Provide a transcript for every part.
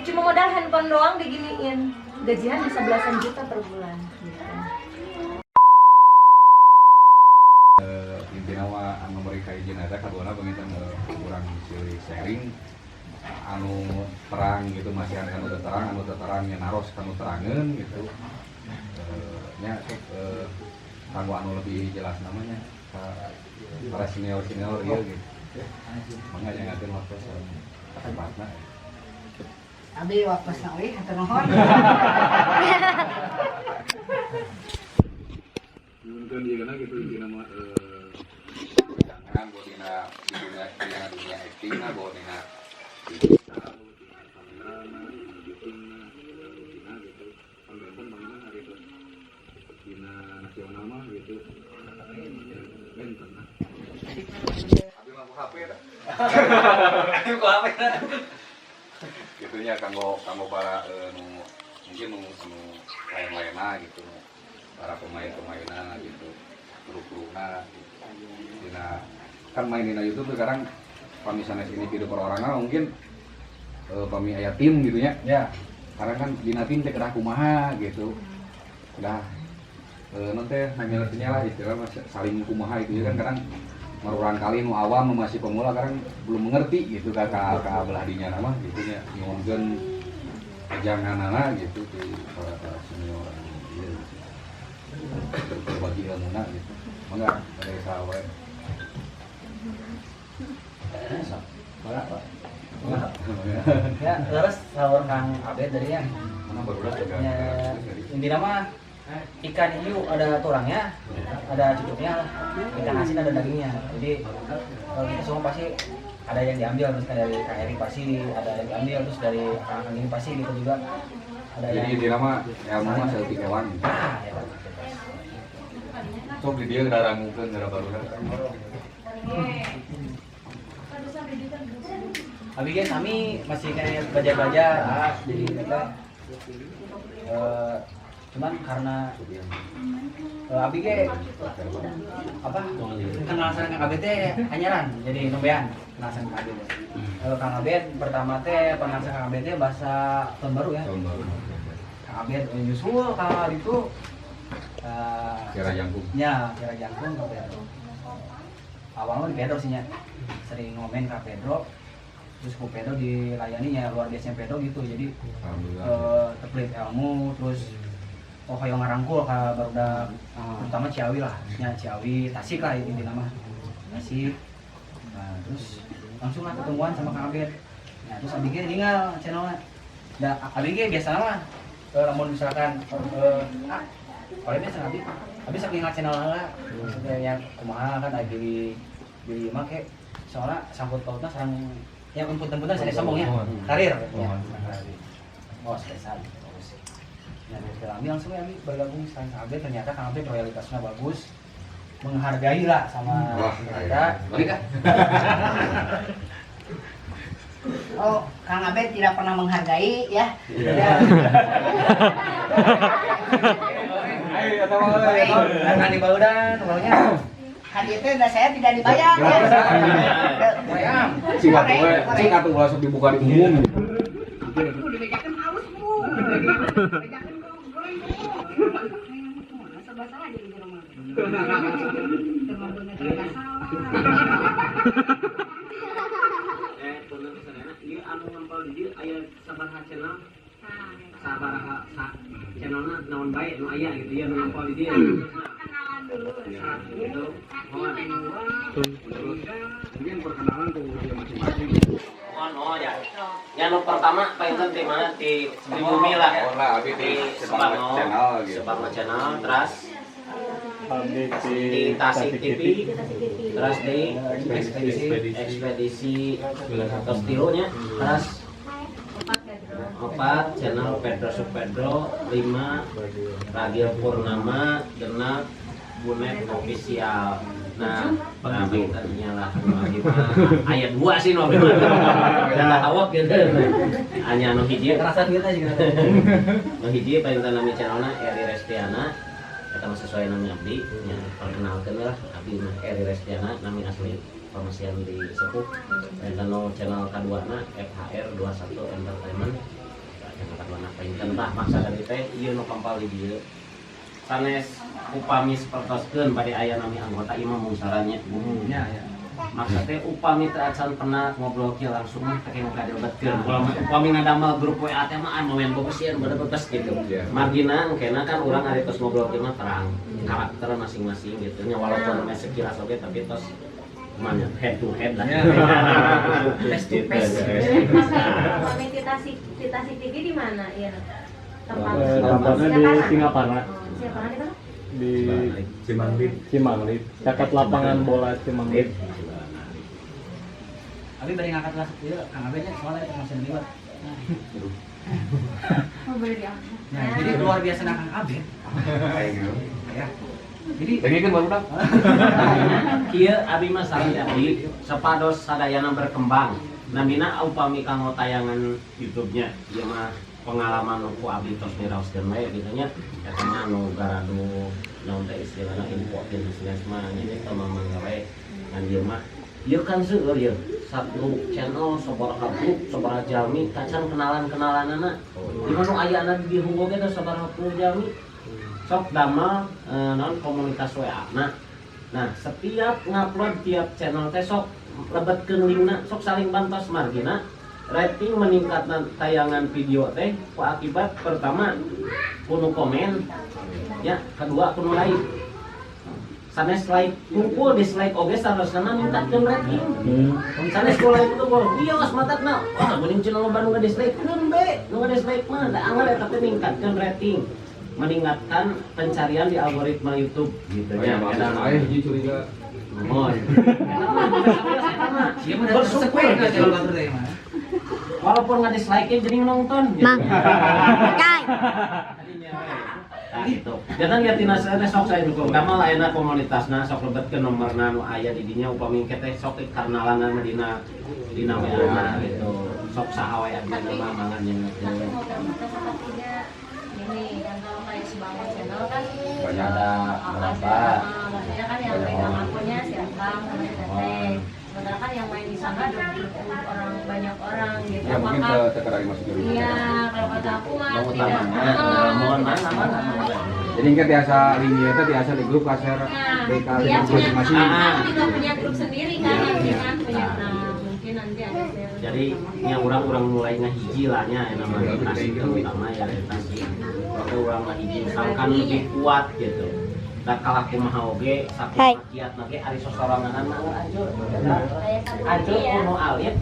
Cuma modal handphone doang diginiin, gajian bisa belasan juta per bulan gitu. Intina mah anu mereka izin eta kaduana panginten urang silih sharing anu terang gitu, masih anu teu terang, anu teu terang nya naros kanu terangeun gitu. Nya sok kanggo anu lebih jelas namanya ka para senior-senior ieu gitu. Mangga nyangakeun waktu sareng tempatna. Abi waktosna euy, hatur nuhun. Nyuhunkeun ieu gitu intina mah jangan bawa dina di dunia dina dunia acting na bawa dina digital, dina kamerana, dina editingna, dina dina gitu. Kan benten bagaimana hari itu dina nasional mah gitu. Benten lah. Abi mah ku HP dah. Ku HP dah. Gitunya kanggo kanggo para nu mungkin nu nu lain-lainna gitu, nu para pemain-pemainna gitu, kru-kruna gitu. Dina kan main dina YouTube sekarang pami sanes individu perorangan mungkin pami aya tim gitu nya. Ya. Karena kan dina tim teh kedah kumaha gitu. Kedah non teh namanya lah istilah mah saling kumaha itu ya kan, kadang marurang kali nu awam nu masih pemula kadang belum mengerti gitu ka belah dinya nama gitu nya, nyuhunkeun janganana gitu di para para senior anu ieu gitu. Berbagi ilmuna gitu. Mangga pada saha wae. Sok. Mangga, Pak. Ya, terus saur Kang Abed dari ya. Mana baru udah Ya, intinya mah ikan hiu ada tulangnya, ada cucuknya lah. Ikan asin ada dagingnya. Jadi kalau kita semua pasti ada yang diambil, misalkan dari Kang Eri pasti ada yang diambil, terus dari Kang ini pasti gitu juga ada Jadi yang intinya mah ilmu mah saeutik hewan. Ah, ya, bebas. Sok di dieu ngarangukeun gara barudak. Abi ge sami masih kayak belajar-belajar, ah, jadi kita cuman karena abi ge apa kenal sareng Kang Abed teh anyaran, jadi nembean kenal sareng Kang Abed teh. Kang Abed pertama teh kenal sareng Kang Abed teh bahasa tahun baru ya. Tahun baru. Kang Abed nyusul ka itu Kira jangkung. Ya, kira jangkung ke Pedro. Awalnya di Pedro sih nya. Sering ngomen ke Pedro. Terus ku Pedro dilayani ya luar biasa Pedro gitu. Jadi Alhamdulillah. Terpelit ilmu terus oh hoyong ngarangkul ka barudak, terutama Ciawi lah, nya Ciawi, Tasik lah inti nama. Tasik. Nah, terus langsung lah ketemuan sama Kang Abed. Nah, terus abi ge ninggal channelnya. Da abi ge biasa mah lamun misalkan kalau biasa abi abi sok ninggal channel lah. Maksudnya yang kumaha kan abi di make soalnya sangkut pautna sareng yang umput-umputan saya sombong ya. Karir ya. Oh, selesai. Bagus. Nah, dari Abi langsung ya, Abi bergabung sama Kang Abed, ternyata Kang Abed loyalitasnya bagus, menghargai lah sama Wah, kita. Balik ah. Oh, Kang Abed tidak pernah menghargai ya. Iya. Ya. Ayo atau ayo. Kan di Baudan, uangnya. Kan itu udah saya tidak dibayar ya. Ayam. Cing atuh we, cing atuh ulah sok dibuka di umum. Dibejakeun halus, Bu. Dibejakeun goreng, Bu. Serba salah jadi di rumah. Terima salah. Punten sadayana ieu anu ngempel di dieu aya sabaraha channel? Sabaraha sa channelna naon bae nu aya gitu ya nu ngempel di dieu. Kenalan dulu. Gitu. Mohon. Terus mungkin perkenalan tuh dia masing-masing. Mohon oh ya. Ya nu pertama paling di mana di Pribumi lah. Oh lah, abi di Sebango Sebango channel gitu. Sebango channel terus di Tasik TV, terus di Ekspedisi. Ekspedisi terus tilu nya, terus 4 channel Pedro Supedro, 5 Ragil Purnama, 6 Bunet Official. Nah, pengabdi tadinya lah, nu abdi mah aya 2 sih nu abdi mah. Da awak gitu. Hanya nu hiji Kerasa duit aja gitu. Nu hiji paling nami channelna Eri Restiana. Eta mah sesuai nami abdi nya, perkenalkeun lah abdi mah Eri Restiana, nami asli pamasian di Sepuh. Eta nu channel kaduana FHR 21 Entertainment. Panginten tah maksad dari teh ieu nu kempal di dieu. Sanes upami sapertoskeun bade aya nami anggota imam mungsarannya. Ya, ya. Maksud teh upami teu acan pernah ngobrol kieu langsung mah teh ka dilebetkeun. Kalau upami ngadamel grup WA teh mah momen bebesieun bebes gitu. Iya. Margina engkena kan urang ari tos ngobrol kieu mah terang karakter masing-masing gitu nya, walaupun mah sekilas oge tapi tos mana head to head lah. Ya. Face to Gitu, face. ya. Kami kita TV di mana ya? Tempat Tempatnya di Singaparna. Oh, Singaparna di mana? Di Cimanglit. Cimanglit, dekat lapangan bola Cimanglit. Abi bari ngangkat lah ieu Kang Abe nya, soalnya itu masih liwat. Oh, boleh diangkat. Nah, jadi luar biasa na Kang Abe. Ya. Jadi Lagi kan baru dah. Kieu abi mah sareng abdi sapados sadayana berkembang. Namina upami kanggo tayangan YouTube-nya ieu mah pengalaman nu ku abdi tos diraoskeun we gitu nya. Eta mah anu garadu naon teh istilahna info bisnis mah nya eta mah mangga we. Ngan ieu mah ieu kan seueur ieu satu channel sabaraha grup sabaraha jalmi kacan kenalan-kenalanana. Di mana ayana di dieu oge teh sabaraha puluh jalmi. Sok damel naon komunitas WA. Nah, setiap ngupload tiap channel teh sok lebetkeun linkna, sok saling bantos, margina rating meningkat tayangan video teh ku akibat pertama kuno komen ya, kedua kuno like. Sanes like kumpul dislike oge sarosna ningkatkeun rating. Sanes ku like itu kok bios matakna wah geuning cenah loba nu dislike keun be nu dislike mah da anggar eta teh ningkatkeun rating, meningkatkan pencarian di algoritma YouTube gitu Oh, ya. ya, maksud saya hiji curiga. Mohon. Siapa udah Bersyukur tersepe ke gitu. jalan batur teh mah. Walaupun nggak dislike jadi nonton gitu. Mang. Kai. Nah, gitu. Jangan lihat tina saya sok saya dukung. Kamal ayeuna komunitasna sok lebetkeun nomorna nu aya di dinya upami engke teh sok karnalanna mah dina WA gitu. Sok saha we abdi mah mangan yang Tapi mau kita sepertinya ini kan kalau kayak Sebangun Channel kan Banyak. Ada berapa? Maksudnya kan yang Banyak pegang orang. akunnya si Akang sama si Teteh. Sementara kan yang main di sana ada grup orang, banyak orang gitu. Ya mungkin Apakah ke dari masuk ke iya, kalau kata aku mah Mau tidak. utamanya, Ah, mohon tidak. mana mana. Jadi kan tiasa linknya teh tiasa di grup kasar Nah, BK dia punya, masing-masing. aku juga punya grup sendiri kan, nanti kan punya. Nah. Nah, mungkin nanti ada share. Jadi yang orang-orang mulai ngahiji lah nya yang namanya Tasik, terutama ya dari Tasik. Oke, orang ngahiji sangkan lebih kuat gitu. Da kalah kumaha oge Hai. sakumaha kiat ge ari sosoranganan mah hancur. Kayak satu Hancur lagi ya. kuno alit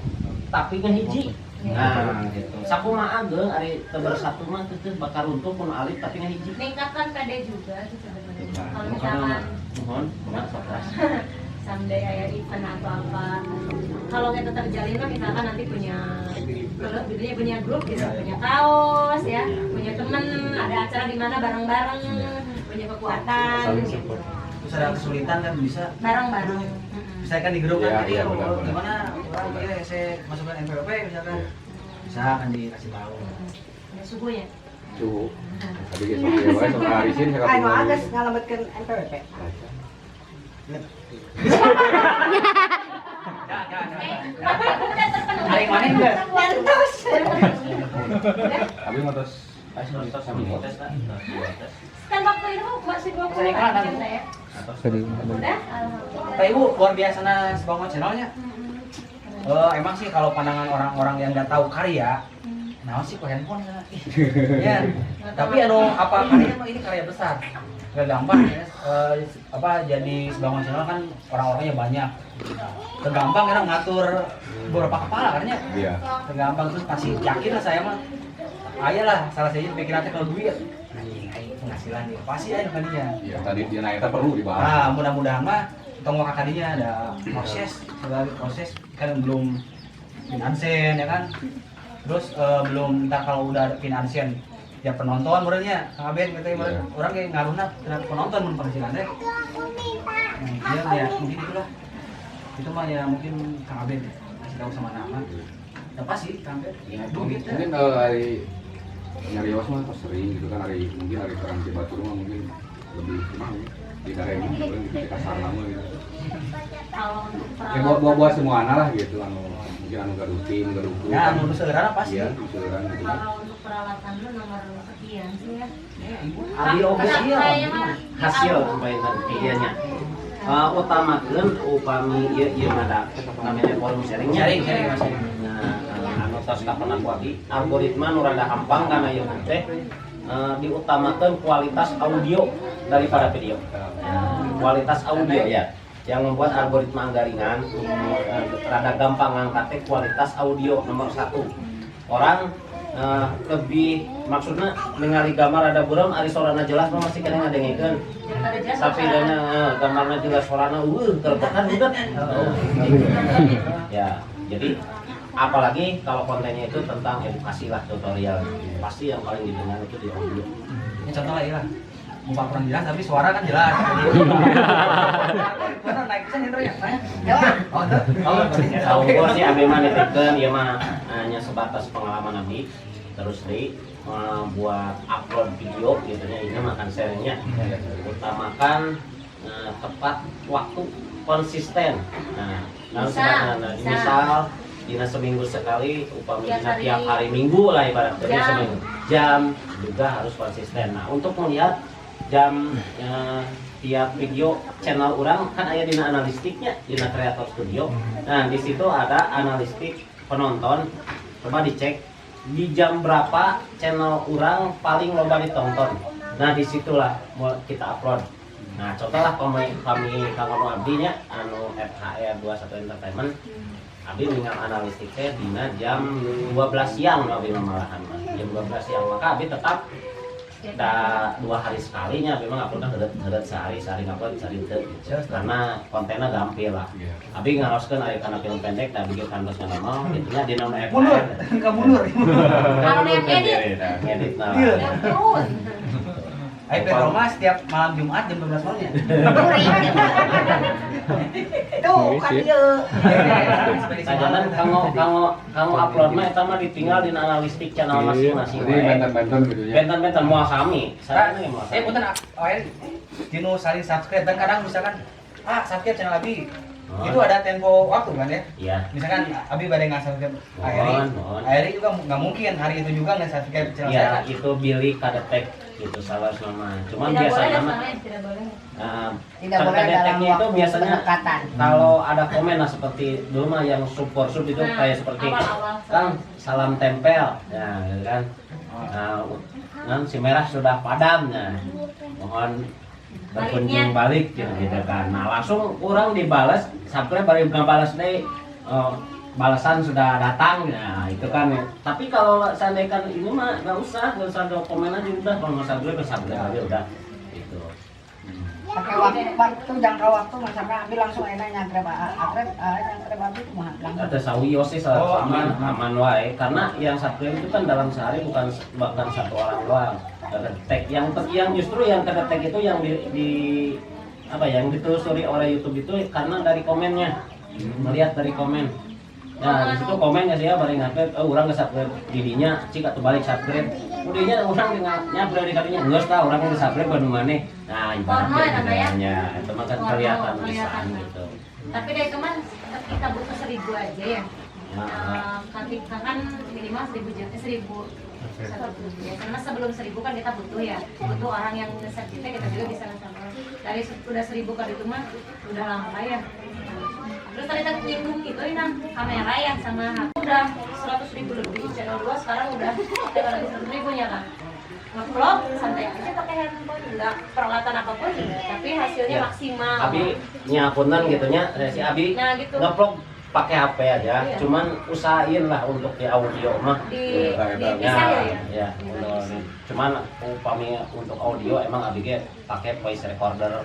tapi ngahiji. Nah, gitu. Sakumaha ageung ari teu bersatu mah teu bakal runtuh kuno alit tapi ngahiji. Meningkatkan PD juga sih sebenarnya. Kalau Nah, misalkan mohon, kumaha sok keras. someday aya event atau apa, kalau kita terjalin mah misalkan nanti punya, kalau punya punya grup gitu, punya kaos ya, punya temen, ada acara di mana bareng-bareng, punya kekuatan Saling gitu. support. Terus ada kesulitan kan bisa Bareng-bareng. Bisa kan di grup kan Iya, jadi iya, oh, benar, benar. gimana orang iya saya masukkan NPWP misalkan bisa kan dikasih tahu. Ada suhunya. Suhu. Tadi ge sok ieu wae sok harisin saya Ayo agus ngalametkeun NPWP. Tapi udah terpenuhi. Ada yang mana enggak? Lantos. Abi mah tos Tos tos tes lah. Tes. Kan waktu itu masih 20 Saya iklan, kan ya. Udah, alhamdulillah. Pak Ibu luar biasa na Sebangun channelnya. Emang sih kalau pandangan orang-orang yang nggak tahu karya, nah sih kok handphone sana. Ih, ya. Tapi anu apa karya mah ini karya besar. Gak gampang ya. Apa jadi Sebangun channel kan orang-orangnya banyak. Gak gampang karena ngatur beberapa kepala kan ya. Iya. Gak gampang, terus pasti yakin lah saya mah. Ayah lah salah satu pikiran teh kalau duit. Anjing, aing penghasilan nih. Pasti aya nu kadinya. Iya, tadi dia naik perlu dibahas. Nah, mudah-mudahan mah tong waka kadinya ada proses, sebagai proses kan belum finansial ya kan. Terus belum ntar kalau udah ada finansial ya penonton meureunnya Kang Aben gitu ya, Iya. orang kayak ngaruhna terhadap penonton mun penghasilan teh. Nah, iya, ya, mungkin itulah. Itu mah ya mungkin Kang Aben kasih tahu sama nama. Ya pasti Kang Aben. Ya, Duit mungkin, teh. mungkin hari nyarios mah tos sering gitu kan, hari mungkin hari terang Cibatur mah mungkin Lebih kumaha ya? Di daerah gitu kasar lama gitu. Kalau untuk Ya buat buat, buat semua anak lah gitu, anu mungkin anu gaduh tim, gaduh kru. Ya, anu seueuran pasti. Iya, nu seueuran gitu. Kalau untuk peralatan lu nomor sekian sih ya. Abi oge Karena iya. kayaknya mah Hasil paling iya nya. Utamakeun upami ieu ieu mah da namanya forum sharingnya. Sharing, sharing, Mas, sharing. Nah, anu tos kapan aku abi algoritma nu rada hampang kana ieu teh diutamakeun kualitas audio daripada video. Kualitas audio ya yang membuat algoritma anggaringan rada gampang ngangkatnya kualitas audio nomor satu. Orang lebih maksudnya ningali gambar rada buram, ari sorana jelas mah masih kena ngadengekeun. Daripada jelas tapi suara. Dana gambarnya jelas, sorana kerbekan udah ya. Jadi apalagi kalau kontennya itu tentang edukasi lah, tutorial, pasti yang paling didengar itu di audio. Ini contoh lah, iya lah. Muka kurang jelas tapi suara kan jelas. Mana naik pisan Hendro ya? Nanya. Oh, tuh. Oh, berarti. Tahu gua sih abi mah nitipkeun ieu mah hanya sebatas pengalaman abi terus di buat upload video gitu ya, ini makan sharingnya utamakan tepat waktu, konsisten. Nah, nah Bisa, nah, bisa. Misal dina seminggu sekali, upami Tiap dina hari. Tiap hari minggu lah ibaratnya Jam. seminggu, jam juga harus konsisten. Nah, untuk melihat jam tiap video channel orang kan aya dina analistiknya dina Creator Studio. Nah, di situ ada analistik penonton. Coba dicek di jam berapa channel orang paling loba ditonton. Nah, disitulah mau kita upload. Nah, contoh lah kami kami Kang Ono Abdi nya anu FHR 21 Entertainment. Abdi ningal analistik teh dina jam 12 siang abdi mah malahan mah. Jam 12 siang, maka abdi tetap da 2 hari sekalinya memang upload kan heureut sehari sehari ngupload sehari teu gitu. Karena kontennya gampil lah. Iya. Abi ngaoskeun aya kana film pendek da bikin kantos normal gitu nya dina FHR. Mundur, enggak mundur. Kalau yang ngedit. Ngedit nah. Iya. Ya ampun. Ayo Pedro mah setiap malam Jumat jam 12 malam ya. Tuh kan ieu. Sajanan kanggo kanggo kanggo upload mah eta mah ditinggal dina analistik channel masing-masing Jadi wae. benten-benten gitu ya. Benten-benten moal sami. Saya moal sami. Eh, punten, oh, ya, dinu saling subscribe dan kadang misalkan ah subscribe channel Abi Oh. itu ada tempo waktu kan ya, Iya. misalkan Abi pada nggak subscribe Akhiri, Mohon, mohon. Akhiri juga nggak mungkin hari itu juga nggak subscribe channel Iya, saya kan. itu bilih kadetek gitu salah nama. Cuman Tidak boleh biasanya ya mah soalnya tidak boleh. nah, Tidak boleh dalam kadeteknya itu waktu biasanya berdekatan. kalau ada komen lah seperti dulu mah yang support sub itu Nah, kayak seperti awal-awal. Kang salam tempel nah gitu kan, nah, nah, si merah sudah padam, nah mohon berkunjung balik gitu, gitu kan. Nah, langsung kurang dibalas sampai baru balas deh, oh, balasan sudah datang. Nah, itu kan. Tapi kalau seandainya kan ini mah nggak usah ada komen aja udah. Kalau nggak subscribe ya subscribe aja udah gitu. Pakai waktu, waktu jangka waktu mas sampai ambil langsung enak nyangkrep akrep nyangkrep abi kumaha langsung. Ada sawios sih Oh, aman aman. aman wae karena yang subscribe itu kan dalam sehari bukan bukan satu orang doang. Kedetek yang justru yang kedetek itu yang di apa ya, yang ditelusuri oleh YouTube itu karena dari komennya, melihat dari komen. Nah, di situ komen ya sih ya bari ngupload, oh urang nge-subscribe didinya, cik atau balik subscribe. Udinya urang nyabret di kadinya, geus lah urang nge-subscribe nu maneh. Nah, Porno ibaratnya ya, Tante, ya? gitu ya, itu mah kan Porno, kelihatan kelihatan. pisan gitu. Tapi dari teman kita butuh 1.000 aja ya. Ya. Ketika kan minimal 1.000 jam, 1.000 satu ya. Karena sebelum 1.000 kan kita butuh ya, butuh orang yang nge-share kita, kita juga bisa nge-share. Dari udah 1.000 kali itu mah udah lama ya. Terus tadi tadi nyinggung itu ini kamera ya sama HP udah 100.000 lebih, channel 2 sekarang udah 300 ribu nya kan. Ngevlog santai aja pakai handphone, nggak peralatan apapun juga, tapi hasilnya Ya. maksimal. Abi nyapunan gitu nya, si Abi Nah gitu. ngevlog pakai HP aja, Iya. cuman usahain lah untuk di audio mah. Di Ya, di ya, pisah ya, ya? Ya, untuk, cuman upami untuk audio emang abi ge pakai voice recorder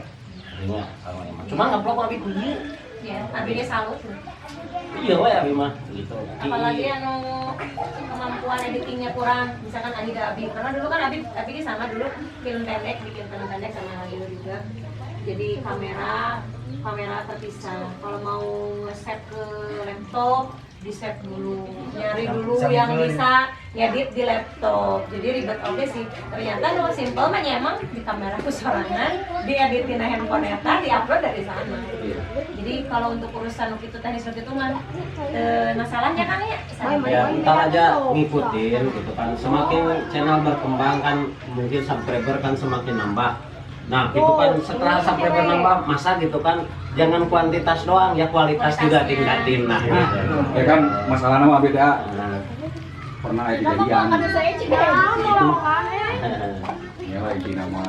nya sama emang. Cuman ngevlog abi ku ieu. Ya, abinya salut. Iya we abi mah gitu. Apalagi anu kemampuan editingnya kurang, misalkan Adi Abi. Karena dulu kan Abi Abi ini sama dulu film pendek, bikin film pendek sama Lilo juga. Jadi kamera kamera terpisah. Kalau mau nge-set ke laptop Di set dulu, nyari dulu Bisa yang bikin. Bisa ngedit di laptop. Jadi ribet oke sih. Ternyata nu simple mah nya emang di kamera ku sorangan, dieditin handphone eta, diupload dari sana. Iya. Jadi kalau untuk urusan itu teknis itu mah masalahnya kan ya Ya, ntar aja ngikutin gitu kan. Semakin channel berkembang kan mungkin subscriber kan semakin nambah. Nah, gitu kan setelah subscriber nambah masa gitu kan jangan kuantitas doang ya, kualitas juga Kualitasnya. tingkatin lah gitu. Ya kan masalah nama beda Nah, pernah ada kejadian itu ya lagi nama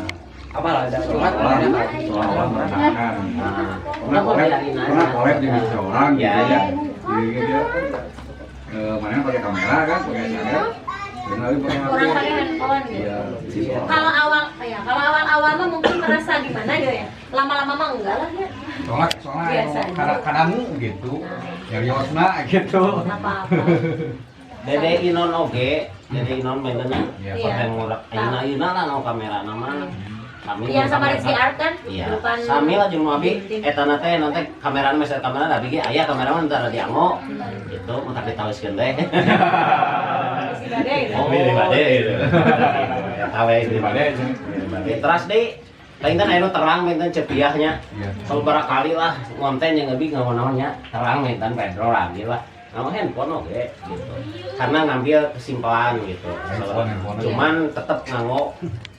Apa lah ada cuma seolah-olah seolah-olah merendahkan. Nah, Pernah collab, pernah collab dengan seseorang gitu Ya, ya. ya. Jadi dia mana pakai kamera kan, pakai kamera dan lagi pakai HP. Kurang pakai handphone gitu. Iya, jadi seolah- Kalau awal ya, kalau awal-awal mah mungkin merasa gimana gitu ya. Lama-lama mah enggak lah ya. Soalnya soalnya Biasa. karena kadamu gitu, nyariosna gitu. Nggak apa-apa. Dede Inon oge, Dede Inon benernya. Iya. Iya. Konten ngurak ayeuna ayeuna lah nu kamera nama. Kami Yang sama Rizky Art kan? Iya. Depan Sami lah jeung nu abi Tim. eta na teh nanti kamerana meser kamera abi ge aya kameraman entar dianggo. Gitu mun tak ditawiskeun teh. Rizky Bade gitu. Oh, ini bade gitu. Eta we Jadi gitu. bade. Teras deui. Lain kan anu terang benten cepiahnya. Iya. Sababaraha kali lah ngonten yang lebih ngawonaonnya terang benten Pedro lagi lah. Nama handphone oke gitu. Karena ngambil kesimpulan gitu. Handphone, handphone aja. Cuman tetep nganggo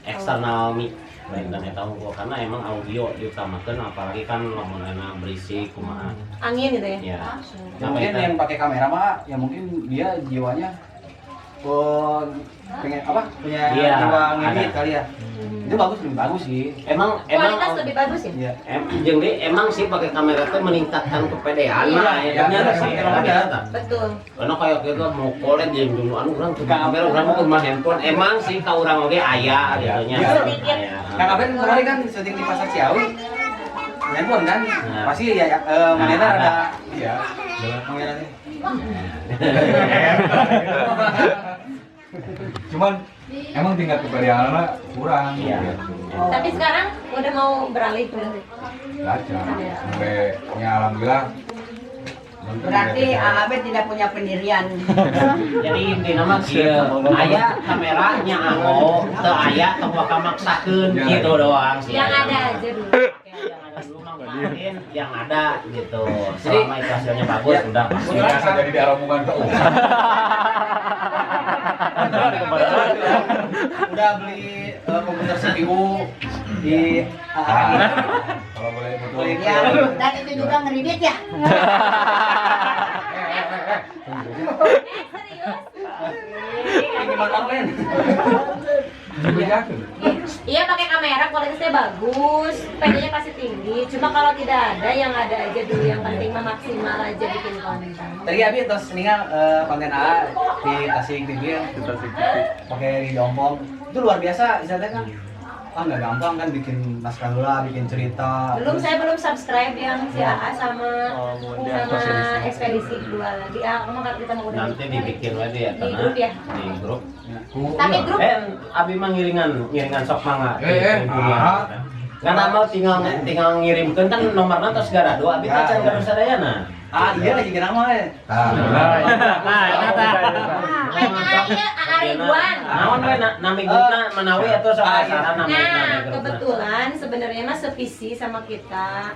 eksternal mic benten eta unggul karena emang audio diutamakan, apalagi kan lamun enak berisik kumaha. Angin gitu ya. Ya. Ya, mungkin yang pakai kamera mah ya mungkin dia jiwanya, oh, pengen apa punya Iya, jiwa ngedit ada. kali ya. Itu bagus, lebih bagus sih. Emang emang Kualitas lebih bagus ya? Iya. Jeung deui emang sih pakai kamera teh meningkatkan kepedean Iya. lah ya, Iya, bener iya, sih. emang Eta bener. eta. Betul. Karena kayak gitu mau collab jeung dulu anu urang tuh kamera urang mah handphone emang sih ka urang oge aya gitu nya. Iya. Sedikit. Aya. Kang Aben kemarin kan syuting di Pasar Ciawi handphone kan Nah. pasti ya, ya manena Nah, ada Iya. kamera teh. Cuman emang tingkat kepedeannya kurang Iya. gitu. Tapi sekarang udah mau beralih ke Belajar sampai ya alhamdulillah. Nonton Berarti udah AAB tidak punya pendirian. Jadi intina mah kieu, aya kameranya anggo, teu aya tong waka maksakeun Ya. gitu doang sih. Yang ada aja dulu. Yang ada dulu manfaatin yang ada gitu. Selama itu hasilnya bagus Ya. udah pasti. Biasa jadi di rombongan ke Udah beli komputer CPU di Ah, kalau boleh foto. Boleh. Ya, dan itu juga ngeridit ya. Eh. Serius? Gimana online? Dibedakeun. Iya, pakai kamera kualitasnya bagus, PD-nya pasti tinggi. Cuma kalau tidak ada, yang ada aja dulu, yang penting mah maksimal aja bikin konten. Tadi Abi terus ningal konten A di Tasik TV ya, pakai di Jompong. Itu luar biasa, istilahnya kan ah nggak gampang kan bikin naskah lah, bikin cerita. Belum, saya belum subscribe yang si AA sama Oh, kemudian sama ekspedisi dua lagi. Ah, kamu kan kita mau udah Nanti dibikin lagi ya di karena grup ya. di grup. Tapi grup Abi mah ngiringan, ngiringan sok mangga. Eh, ah. Kan amal tinggal tinggal ngirimkeun kan nomorna tos garado abi teh can gaduh sadayana. Ah iya lagi kenapa ya? Nah, Nah, eta kayaknya iya AA Ridwan. Naon we nami grupna manawi atau Ah, iya. salah nami Nah, nami grupna. kebetulan sebenarnya mah sevisi sama kita,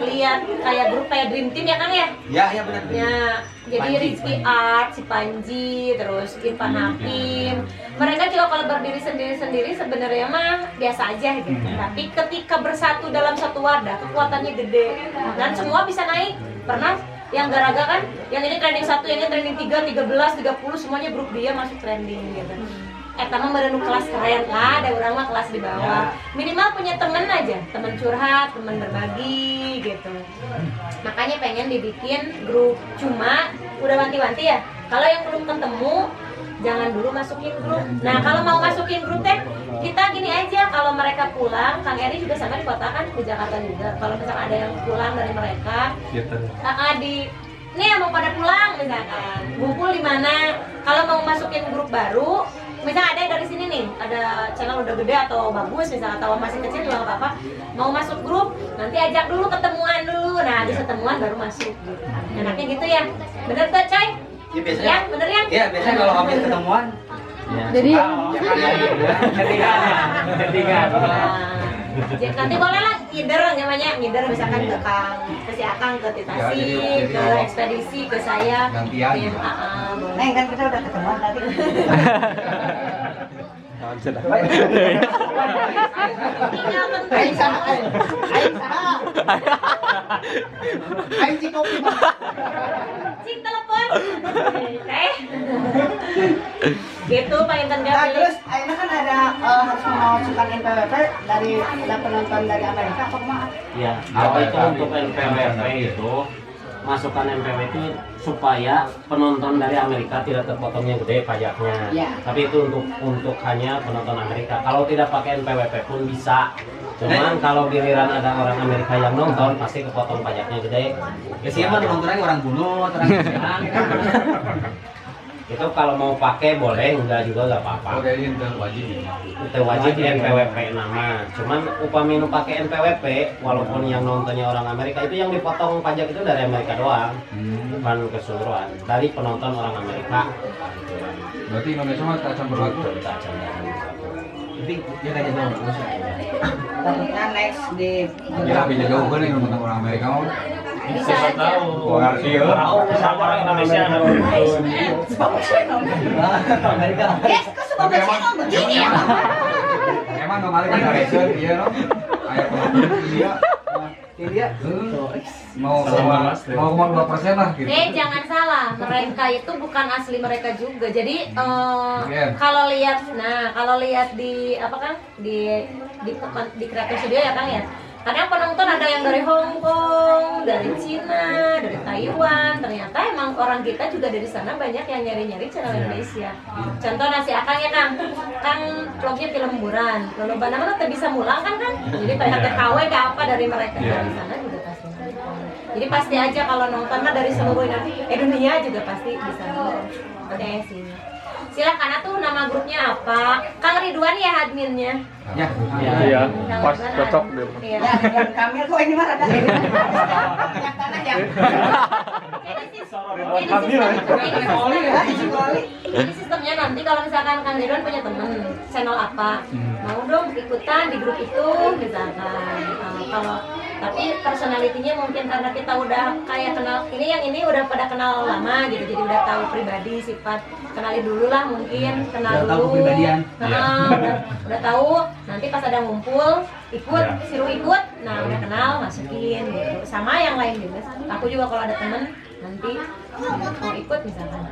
lihat kayak grup kayak Dream Team ya Kang ya? Ya, ya benar. Ya, jadi Panji, Rizky Panji. Art, si Panji, terus Irfan Hakim. Mereka juga kalau berdiri sendiri-sendiri sebenarnya mah biasa aja gitu. Tapi ketika bersatu dalam satu wadah, kekuatannya gede dan semua bisa naik. Pernah yang garaga kan, yang ini trending 1, yang ini trending 3, 13, 30, semuanya grup dia masuk trending gitu. Eta mah meureun nu kelas keren lah, ada orang mah kelas di bawah. Minimal punya temen aja, temen curhat, temen berbagi gitu. Makanya pengen dibikin grup, cuma udah wanti-wanti ya. Kalau yang belum ketemu jangan dulu masukin grup. Nah, kalau mau masukin grup teh kita gini aja, kalau mereka pulang, Kang Eri juga sama di kota kan, di Jakarta juga. Kalau misalkan ada yang pulang dari mereka, di ini yang mau pada pulang misalkan, ngumpul di mana? Kalau mau masukin grup baru, Misalnya ada yang dari sini nih, ada channel udah gede atau bagus misalnya, atau masih kecil juga nggak apa-apa, mau masuk grup, nanti ajak dulu ketemuan dulu. Nah, habis ketemuan baru masuk gitu. Enaknya gitu ya. Bener tuh, Coy? Ya biasanya. Ya, bener ya? Iya, biasanya kalau habis ketemuan Ya. Jadi Chattingan. Chattingan. Nah, jadi nanti boleh lah ngider namanya, ngider misalkan ke Kang, ke si Akang, ke Titasi, Ya, jadi ke kalau ekspedisi, ke saya. Gantian. Ya, ah, ah, boleh. Neng, kan kita udah ketemuan tadi. Tinggal tentuin. Aing saha, aing. Aing saha. Aing cikopi. Cing telepon. Eh. Gitu Pak Intan Nah, Gabi. terus akhirnya kan ada harus memasukkan NPWP dari ada penonton dari Amerika apa kumaha? Ya, kalau itu untuk NPWP itu masukkan NPWP itu supaya penonton dari Amerika tidak terpotongnya gede pajaknya. Ya. Tapi itu untuk hanya penonton Amerika. Kalau tidak pakai NPWP pun bisa. Cuman kalau giliran ada orang Amerika yang nonton pasti kepotong pajaknya gede. Ya sih emang nontonnya orang bunuh, orang siang. Itu kalau mau pakai boleh, enggak juga enggak apa-apa. Oh, jadi itu wajib ya. Itu wajib NPWP nama. Cuman upami nu pakai NPWP, walaupun yang nontonnya orang Amerika itu yang dipotong pajak itu dari Amerika doang, bukan keseluruhan. Dari penonton orang Amerika. Gitu. Berarti Indonesia mah tak berlaku. Tak can. Tapi dia kayak jauh terus ya. Takutnya next di Ya, bisa jauh kan yang nonton orang Amerika mah. Bisa Siapa aja. tahu. Orang sih, ya. Tahu sama orang Indonesia. Amerika. Yes, kok semua Tapi emang channel begini ya? Emang kemarin kan Harrison iya no. Aya penonton iya. Dia 0,2% lah gitu. Eh jangan salah, mereka itu bukan asli mereka juga. Jadi Iya. kalau lihat, nah kalau lihat di apa Kang di Creator Studio ya Kang ya. Kadang penonton ada yang dari Hong Kong, dari Cina, dari Taiwan. Ternyata emang orang kita juga dari sana banyak yang nyari-nyari channel Indonesia. Contoh nasi Akang ya Kang, Kang vlognya film hiburan. Kalau mana mana bisa mulang kan kan? Jadi pada TKW ke apa dari mereka dari sana juga pasti nonton. Jadi pasti aja kalau nonton mah dari seluruh dunia juga pasti bisa nonton. Oke sih. Silakan atuh nama grupnya apa? Kang Ridwan ya adminnya. Ya. Iya, Kang pas Ridwan cocok ad- deh. Iya. Ya, Ridwan Kamil kok ini mah rada minyak tanah ya. Jadi sistemnya nanti kalau misalkan Kang Ridwan punya temen channel apa, mau dong ikutan di grup itu misalkan. Kalau tapi personalitinya mungkin karena kita udah kayak kenal ini, yang ini udah pada kenal lama gitu, jadi udah tahu pribadi sifat, kenali dulu lah mungkin kenal Udah tahu dulu. kepribadian. Nah, udah tahu nanti pas ada ngumpul ikut, suruh ikut, nah udah kenal masukin gitu. Sama yang lain juga, aku juga kalau ada temen nanti mau ikut misalkan.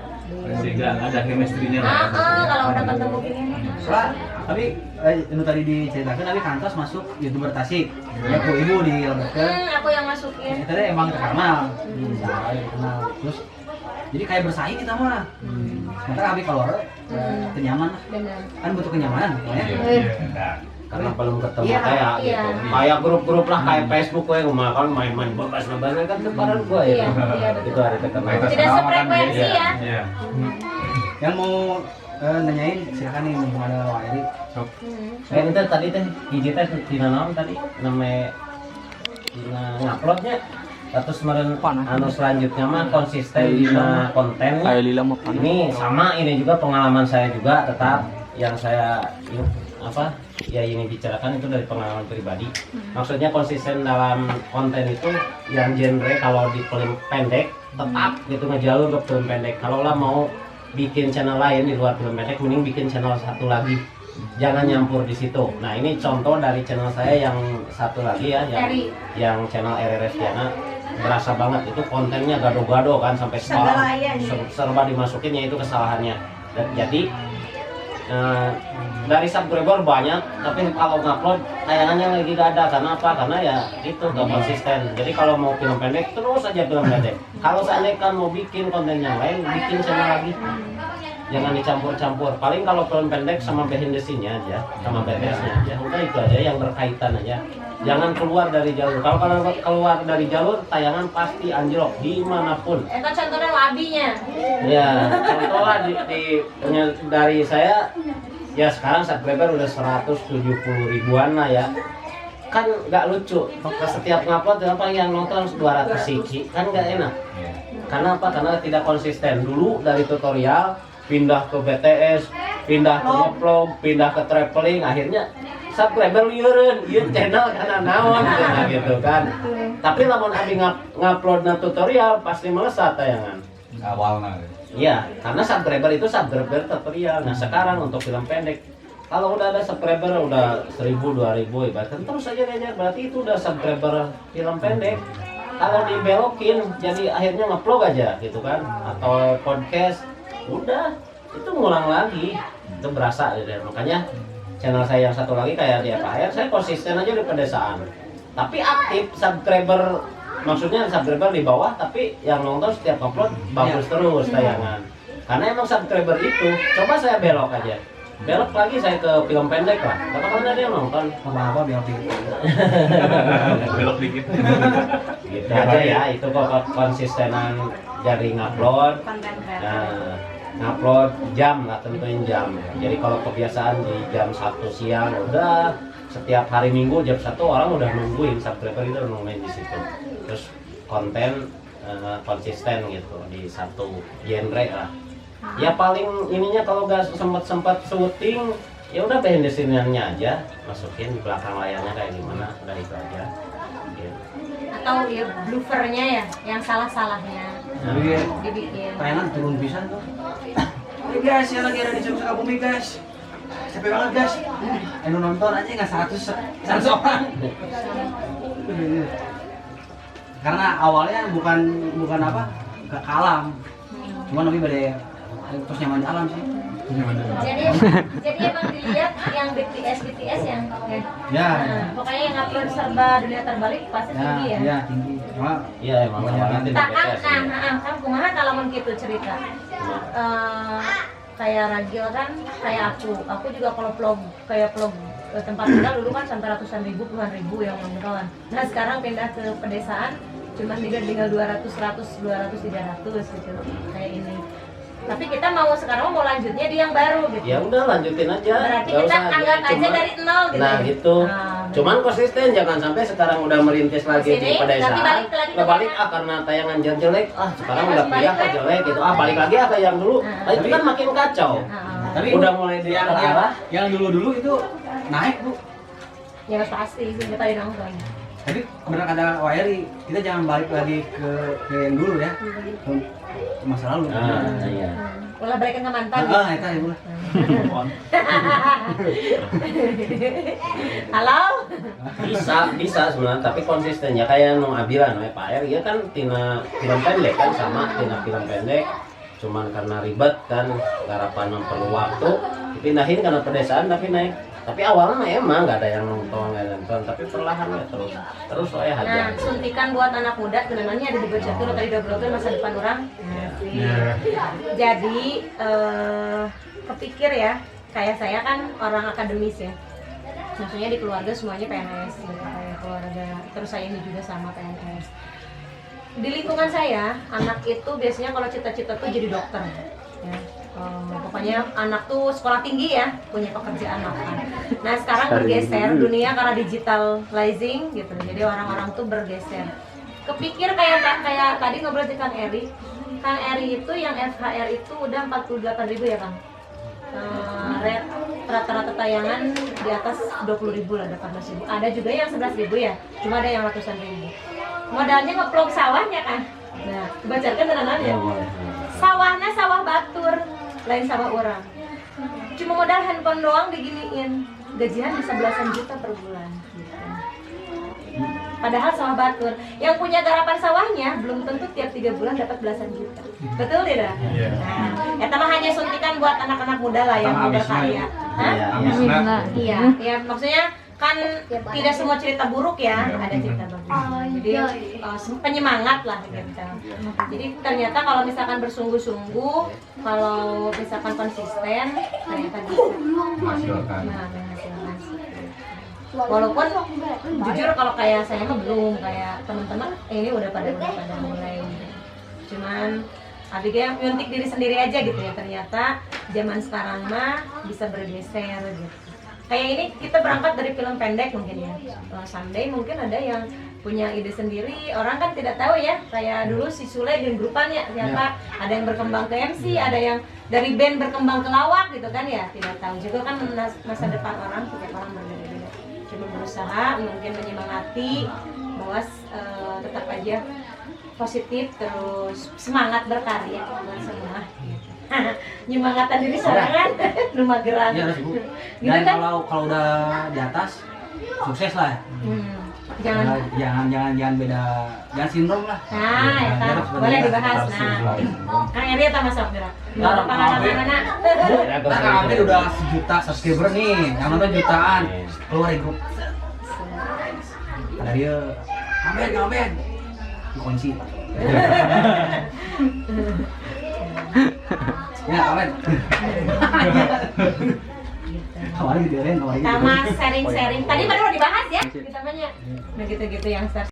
Sehingga ada chemistry-nya lah. Ah, ah, kalau udah ketemu gini nih. Soalnya tapi itu tadi diceritakan tapi kantos masuk YouTuber Tasik. Ya ku ibu di lebetkeun. Aku yang masukin. Kita teh emang terkenal. Saya terkenal. Terus jadi kayak bersaing kita mah. Sementara abi keluar teu nyaman lah. Benar. Kan butuh kenyamanan pokoknya. Iya. Karena belum ketemu Iya, kayak iya. gitu. Kayak grup-grup lah kayak Facebook gue kan main-main bebas-bebas kan deparan gua ya. Iya, iya, betul. Itu hari ketemu. Nah, Tidak sefrekuensi ya. Iya. Yang mau nanyain silakan nih mumpung ada Wak Eri. Eh itu tadi teh hiji teh dina naon tadi name dina nguploadnya terus meren anu selanjutnya mah konsisten dina kontennya. Ayo lila mau panas. Ini sama ini juga pengalaman saya juga, tetap yang saya apa ya ini bicarakan itu dari pengalaman pribadi. Maksudnya konsisten dalam konten itu yang genre kalau di film pendek tetap gitu ngejalur ke film pendek. Kalau lah mau bikin channel lain di luar film pendek mending bikin channel satu lagi. Jangan nyampur di situ. Nah, ini contoh dari channel saya yang satu lagi ya, yang Eri. yang channel RRS Diana berasa banget itu kontennya gado-gado kan sampai sekolah Segala ya. serba dimasukin ya itu kesalahannya. Dan jadi dari subscriber banyak tapi kalau ngupload tayangannya lagi gak ada karena apa? Karena ya itu gak konsisten. Jadi kalau mau film pendek terus aja film pendek. Kalau seandainya kan mau bikin konten yang lain, bikin channel lagi. Jangan dicampur-campur. Paling kalau film pendek sama behind the scene-nya aja, sama BTS-nya aja. Udah itu aja yang berkaitan aja. Jangan keluar dari jalur. Kalau kalian keluar dari jalur, tayangan pasti anjlok dimanapun. Itu contohnya wabinya. Ya, contoh lah dari saya Ya sekarang subscriber udah 170 ribuan lah ya. Kan nggak lucu, setiap ngupload yang paling yang nonton 200 siki, kan nggak enak. Iya. Karena apa? Karena tidak konsisten. Dulu dari tutorial pindah ke BTS, pindah ke ngevlog, pindah ke traveling, akhirnya subscriber lieureun, ieu channel karena naon gitu kan. Tapi lamun abi ngupload na tutorial pasti melesat tayangan. Awalnya. Iya, karena subscriber itu subscriber tutorial. Nah, sekarang untuk film pendek kalau udah ada subscriber udah 1000 2000 ibaratkan terus aja diajar, berarti itu udah subscriber film pendek. Kalau dibelokin jadi akhirnya ngevlog aja gitu kan, atau podcast, udah itu ngulang lagi. Itu berasa gitu ya. Makanya channel saya yang satu lagi kayak di FHR, saya konsisten aja di pedesaan. Tapi aktif subscriber, maksudnya subscriber di bawah, tapi yang nonton setiap upload bagus terus tayangan. Karena emang subscriber itu, coba saya belok aja. Belok lagi saya ke film pendek lah. Gak bakalan ada yang nonton. Apa-apa belok dikit. Belok dikit. Gitu aja ya, itu kok konsistenan dari ngupload. Konten kreator. Nah, ngupload jam lah, tentuin jam. Jadi kalau kebiasaan di jam 1 siang udah setiap hari Minggu jam 1 orang udah nungguin, subscriber itu udah nungguin di situ. Terus konten konsisten gitu di satu genre lah. Ya paling ininya kalau nggak sempat-sempat syuting ya udah behind the scene-nya aja, masukin di belakang layarnya kayak gimana, udah itu aja. Gitu. Atau ya bloopernya ya, yang salah-salahnya Jadi dibikin. Tayangan turun pisan tuh. Oke guys, yang lagi ada di Sukabumi guys. Capek banget guys. Anu nonton aja nggak 100 100 orang. Karena awalnya bukan bukan apa ke alam. Cuman lebih pada terus nyaman di alam sih. Jadi emang dilihat yang BTS BTS yang ya. Ya. Nah, pokoknya yang upload serba dunia terbalik pasti Ya, tinggi ya. ya tinggi. Cuma Iya emang awalnya tidak Tak kan, BTS. nah, nah, kan kumaha kalau mun kitu cerita. Eh, kayak Ragil kan kayak aku juga kalau vlog kayak vlog tempat tinggal dulu kan sampai ratusan ribu, puluhan ribu yang nonton. Nah sekarang pindah ke pedesaan cuman tinggal tinggal 200, 100, 200, 300 gitu kayak ini. Tapi kita mau sekarang mau lanjutnya di yang baru gitu. Ya udah lanjutin aja. Berarti Nggak kita usah anggap aja dari nol gitu. Nah ya? gitu. Nah, Cuman konsisten, jangan sampai sekarang udah merintis lagi di Kesini, pedesaan. nanti balik lagi ke Ngebalik mana? ah karena tayangan jelek, ah sekarang Nah, udah langsung pindah balik ke lagi. jelek gitu. Ah balik lagi ah ke yang dulu. Nah. Nah, itu kan makin kacau. Nah, tapi Udah mulai di yang arah. yang dulu-dulu itu naik, Bu. Ya pasti sih kita tadi nonton. Tapi benar kata Wairi, kita jangan balik lagi ke yang dulu ya. Ke masa lalu. Nah, iya. Ulah balikan ke mantan. Ah, itu ya, boleh. Halo? Bisa, bisa sebenarnya, tapi konsistennya kayak nu Abilan, we, Pak R, ya kan tina film pendek kan sama tina film pendek, cuman karena ribet kan garapan perlu waktu, dipindahin karena pedesaan tapi naik. Tapi awalnya mah emang nggak ada yang nonton, nggak ada yang nonton, tapi perlahan ya terus, terus saya Nah, hajar. suntikan buat anak muda, namanya ada di Bocah tadi udah blogger masa depan orang. Nah, sih. Jadi kepikir ya, kayak saya kan orang akademis ya. Maksudnya di keluarga semuanya PNS gitu, kayak keluarga. Terus saya ini juga sama PNS. Di lingkungan saya, anak itu biasanya kalau cita-cita tuh jadi dokter. Ya. Pokoknya anak tuh sekolah tinggi ya, punya pekerjaan mapan. Nah sekarang bergeser dunia karena digitalizing gitu, jadi orang-orang tuh bergeser. Kepikir kayak kayak tadi ngobrol sama Kang Eri, Kang Eri itu yang FHR itu udah 48.000 ya Kang? Rate rata-rata tayangan di atas 20.000 lah, 18.000. Ada juga yang 11.000 ya, cuma ada yang ratusan ribu. Modalnya ngevlog sawahnya kan. Nah, bacakan tenangannya. Ya, boleh. Sawahnya sawah batur, lain sawah orang. Cuma modal handphone doang diginiin, gajian bisa belasan juta per bulan. Gitu. Padahal sawah batur, yang punya garapan sawahnya belum tentu tiap 3 bulan dapat belasan juta. Betul tidak? Iya. Nah, eta mah hanya suntikan buat anak-anak muda lah yang Sama mau abisna berkarya. ya. Hah? Iya, iya. Amisna. Iya, ya maksudnya kan tidak semua cerita buruk ya, Iya. ada cerita bagus. Jadi penyemangat lah gitu. Jadi ternyata kalau misalkan bersungguh-sungguh, kalau misalkan konsisten, ternyata bisa. Menghasilkan. Nah, menghasilkan sih. Walaupun jujur kalau kayak saya mah belum, kayak teman-teman ini udah pada mulai. Cuman Abigail nyuntik diri sendiri aja gitu ya. Ternyata zaman sekarang mah bisa bergeser gitu. Kayak ini kita berangkat dari film pendek mungkin ya. Someday mungkin ada yang punya ide sendiri. Orang kan tidak tahu ya. Kayak dulu si Sule di grupannya siapa, ada yang berkembang ke MC, ada yang dari band berkembang ke lawak gitu kan ya. Tidak tahu juga kan masa depan orang, setiap orang berbeda-beda. Cuma berusaha mungkin menyemangati bahwa tetap aja positif terus semangat berkarya buat semua gitu. Nyemangatan diri sorangan nu mageran. Iya, harus, Bu. Gitu Dan kan? kalau kalau udah di atas sukses lah. Jangan Jangan jangan jangan beda, jangan sindrom lah. Nah, Jangan eta harus boleh berbeda. dibahas. Nah, Kang Eri atau Mas gerak? Nah, Pengalaman mana? Bu, nah, Kang Abed udah sejuta subscriber nih, yang nonton jutaan, keluar dari grup. Ada dia, Abed, Abed, dikunci. Ya, Abed. Kemarin gitu ya, kemarin gitu. Sama sharing-sharing. Tadi baru dibahas ya, kita namanya. Nah, gitu-gitu yang